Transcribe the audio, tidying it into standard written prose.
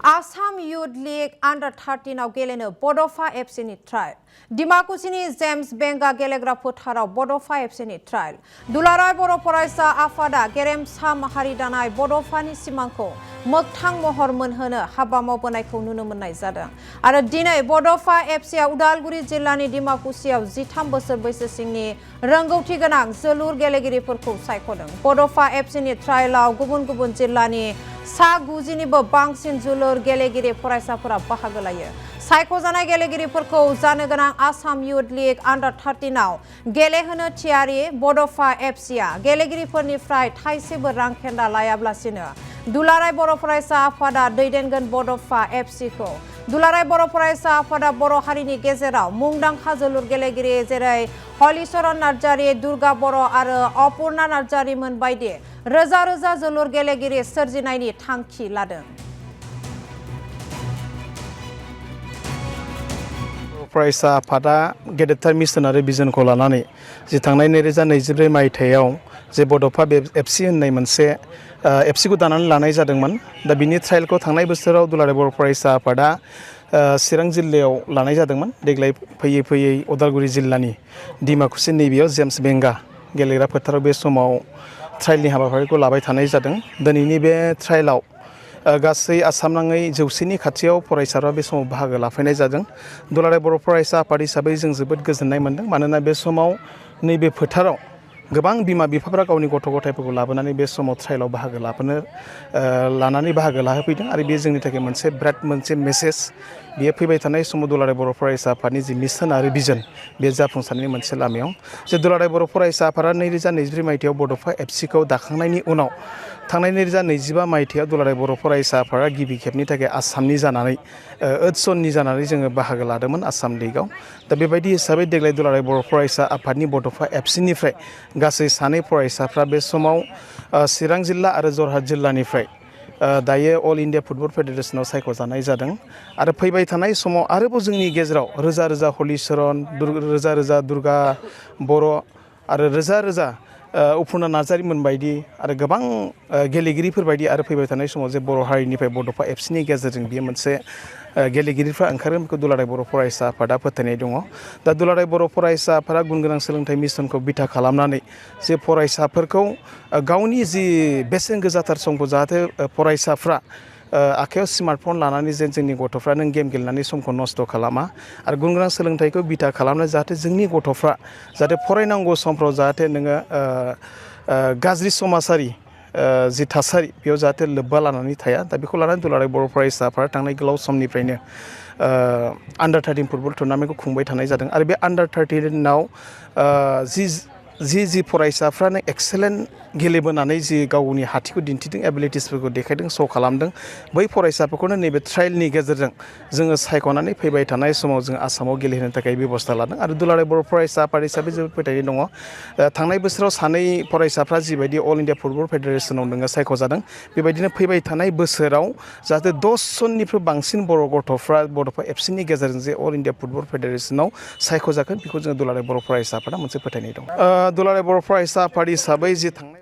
Assam Youth League Under 13 आव गेलेनो बड'फा एफसीनि trial डिमाकुसिनि James बेंगा गेलेग्रा फोथाराव बड'फा एफसीनि ट्रायल दुलाराय बर' फरायसा आफादा गेरेमसा माहारि दानाय बड'फानि सिमांखौ मोगथां महर मोनहोनो हाबा मावबोनायखौ नुनो मोननाय जादों आरो दिनै बड'फा एफसीआ उदालगुरि जिल्लानि डिमाकुसियाव 13 बोसोर बैसो सिंनि रोंगौथि गोनां जोलुर गेलेगिरिफोरखौ सायख'दों। बड'फा एफसीनि ट्रायलाव गुबुन गुबुन जिल्लानि सा 90निबो बांसिन जोलुर गेलेगिरि फरायसाफोरा बाहागो लायो। सायख'जानाय गेलेगिरिफोरखौ जानो गोनां आसाम युथ लीग अंडर 13 आव गेलेहोनो थियारि बड'फा एफसीआ गेलेगिरिफोरनिफ्राय थाइसेबो रांखेन्दा लायाब्लासिनो दुलाराय बर' फरायसा आफादा दैदेनगोन बड'फा एफसीखौ। दुलाराय बर' फरायसा आफादा बर' हारिनि गेजेराव मुंदांखा जोलुर गेलेगिरि जेरै हलिचरन नार्जारी, दुर्गा बर' आरो अपुर्णा नार्जारीमोन बायदि रोजा रोजा जोलुर गेलेगिरि सोरजिनायनि थांखि लादों। फरायसा आफादा गेदेरथार मिशन आरो भिजनखौ लानानै जि थांनाय 2024 मायथाइयाव जे बड'फा एफसी होननाय मोनसे एफसीखौ दानानै लानाय जादोंमोन। दा बिनि ट्रायलखौ थांनाय बोसोराव दुलाराय बर' फरायसा आफादा चिरां जिल्लायाव लानाय जादोंमोन। देग्लाय फैयै फैयै उदालगुरि जिल्लानि डिमाकुसि नैबेयाव जेम्स बेंगा गेलेग्रा फोथाराव बे समाव ट्रायलनि हाबाफारिखौ लाबाय थानाय जादों। दिनैनि बे ट्रायलाव गासै आसाम नाङै 100नि खाथियाव फरायसाफ्रा बे समाव बाहागो लाफैनाय जादों। दुलाराय बर' फरायसा आफाद हिसाबै जों जोबोद गोजोननाय मोनदों, मानोना बे समाव नैबे फोथाराव गोबां बिमा बिफाफ्रा गावनि गथ' गथायफोरखौ लाबोनानै बे समाव ट्रायलाव बाहागो लानानै बाहागो लाहोफैदों आरो बे जोंनि थाखाय मोनसे बिराद मोनसे मेसेज। बेयो फैबाय थानाय समाव दुलाराय बर' फरायसा आफादनि जि मिशन आरो भिजन बे जाफुंसारनायनि मोनसे लामायाव जे दुलाराय बर' फरायसा आफादा 2024 मायथाइयाव बड'फा एफसीखौ दाखांनायनि उनाव थांनाय 2025 मायथाइयाव दुलाराय बर' फरायसा आफादा गिबि खेबनि थाखाय आसामनि जानानै 8 जननि जानानै जोङो बाहागो लादोंमोन आसाम लीगआव। दा बेबायदि हिसाबै देग्लाय दुलाराय बर' फरायसा आफादनि बड'फा एफसीनिफ्राय गासै 2 फरायसाफ्रा बे समाव चिरां जिल्ला आरो जरहाट जिल्लानिफ्राय दायो अल इन्डिया फुटबल फेडारेशनाव सायख'जानाय जादों आरो फैबाय थानाय समाव आरोबाव जोंनि गेजेराव रोजा रोजा हलिचरन, रोजा रोजा दुर्गा बर' आरो रोजा रोजा अपुर्णा नार्जारीमोन बायदि आरो गोबां गेलेगिरिफोर बायदि आरो फैबाय थानाय समाव जे बर' हारिनिफ्राय बड'फा एफसीनि गेजेरजों बियो मोनसे गेलेगिरिफ्रा ओंखारगोन बेखौ दुलाराय बर' फरायसा आफादा फोथायनाय दङ। दा दुलाराय बर' फरायसा आफादा गुन गोनां सोलोंथाइ मिशनखौ बिथा खालामनानै जे फरायसाफोरखौ गावनि जि बेसेन गोसाथार समखौ जाहाथे फरायसाफ्रा आखायाव स्मार्टफन लानानै जे जोंनि गथ'फ्रा नों गेम गेलेनानै समखौ नस्थ' खालामा आरो गुन गोनां सोलोंथाइखौ बिथा खालामना जाहाथे जोंनि गथ'फ्रा जाहाथे फरायनांगौ समफ्राव जाहाथे नोङो गाज्रि समाजारि जि थासारि बेयाव जाहाथे लोब्बा लानानै थाया। दा बेखौ लानानै दुलाराय बर' फरायसा आफादा थांनाय गोलाव समनिफ्रायनो अंडर 13 फुटबल टुर्नामेन्टखौ खुंबाय थानाय जादों आरो बे अंडर 13आव जि फरायसाफ्रानो एक्सेलेन्ट गेलेबोनानै जि गावनि हाथिखौ दिन्थिदों, एबिलिटिसफोरखौ देखायदों, श' खालामदों, बै फरायसाफोरखौनो नैबे ट्रायलनि गेजेरजों जोङो सायख'नानै फैबाय थानाय समाव जों आसामाव गेलेहोनो थाखाय बेबस्था लादों आरो दुलाराय बर' फरायसा आफाद हिसाबै जोबोद फोथायनाय दङ। थांनाय बोसोराव 2 फरायसाफ्रा जिबायदि अल इन्डिया फुटबल फेडारेशनाव नोङो सायख'जादों, बेबायदिनो फैबाय थानाय बोसोराव जाहाथे 10 जननिफ्राय बांसिन बर' गथ'फ्रा बड'फा एफसीनि गेजेरजों जे अल इन्डिया फुटबल फेडारेशनाव सायख'जागोन बेखौ जोङो दुलाराय बर' फरायसा आफादा मोनसे फोथायनाय दं। दुलाराय बर' फरायसा आफाद हिसाबै जि थांनाय